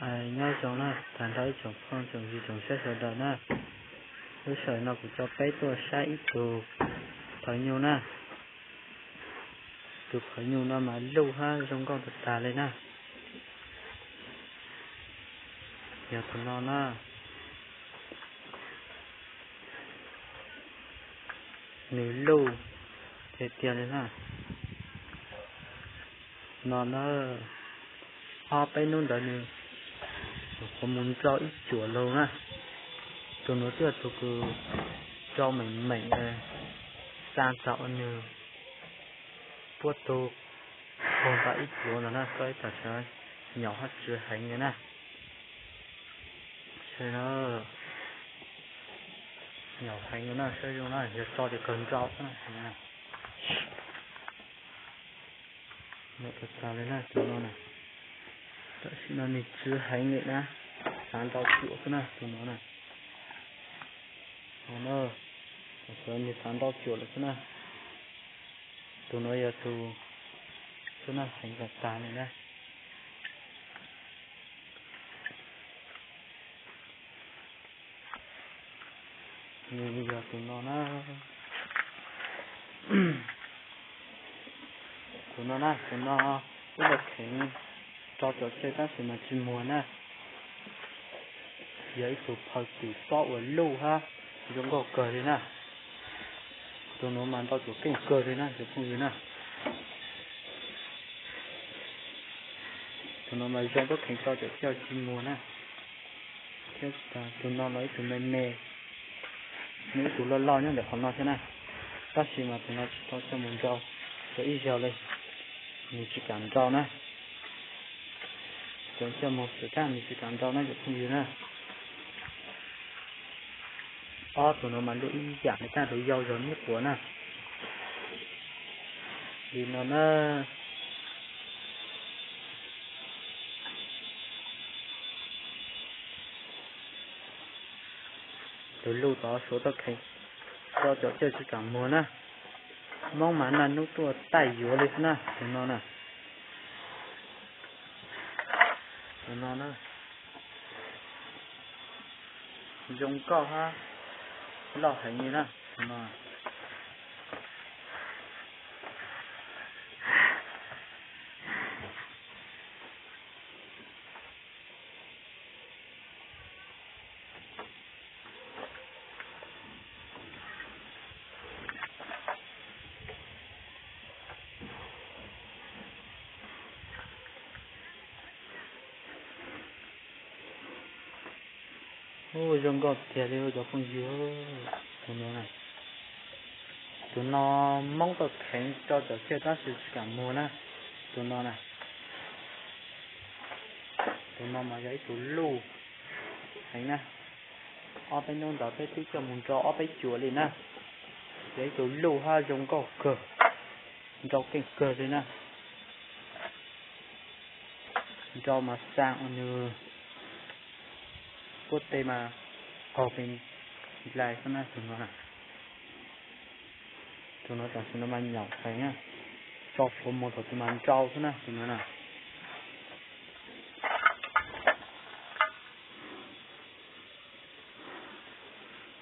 Nyob zoo na, tag nrho ib tsoom phooj tsoom ywg tsoom saib sawv daws na. Lub sij hawm no kuv coj peb tuaj saib ib tug phawj nyuj na. Tus phawj nyuj no mas luj hab zoo nkauj tag tag li na. Yog tus no na, nws luj tiag tiag li na. No na, ob peb hnub ntawd nws qhuav mus nrau ib cuam lug na. Tus nuav twb yog tus kws nrau meem meem, xa txog ua nws puab tug puag nrau ib cuam ntawd na, koj ib txhia saib, nyaum hab tsw heev li na. Nyaum heev li na, saib zoo na, yog tso ces kawg nrau na. Tag tag li na tus no na, tam sim no nws tsw heev li na, xav nrau cuam xwb na tus no na. Tam sim no nws xav nrau cuam lawm xwb na. Tus no yog tus tsw na heev tag tag li na. Nws yog tus no na. Tus no na, tus no wb los kheev rau cov tsawj tab sis mas tsis muag na. Yog ib tug phawj twm xob uas luj hab zoo nkauj kawg li na. Tus nuav mas nrau cuam keej kawg li na cov phooj ywg na. Tus no mas zoo tuab kheev rau cov tsawj tsis muag na. Thiab tus no los ib tug me me, nws ib tug loj loj nyob ntawm qhov no thiab na. Tab sis mas tus no tsis tau coj mus nrau, tau ib zaug li, nws tsis kam nrau na. Tseem coj mus xwm kab nws tsis kam nrau na cov phooj ywg na. Ob tug no mas luj ib yam li tag, tus yau zog nib quav na. Li no na. Tus luj tod suav tuab kheev rau cov tsawj tsis kam muag na. Moob mas naj nub tuaj taij yuav li xwb na tus no na. Tus no na, zoo nkauj hab loj heev li na tus no. Ub, zoo nkauj tiag li cov phooj ywg. Tus no, tus no Moob tuaj kheev rau cov tsawj tab sis tsis kam muag na. Tus no na, tus no mas yog ib tug luj heev na. Ob peb hnub ntawd peb twb coj mus nrau ob peb cuam li na. Yog ib tug luj hab zoo nkauj kawg, nrau keej kawg li na. Nrau mas xaa ua nws puab teg mas qaug pes nplais xwb na tus no. Tus no tam sim no mas nyaum heev na, tso suav muag thaum twg mas nrau xwb na tus no na.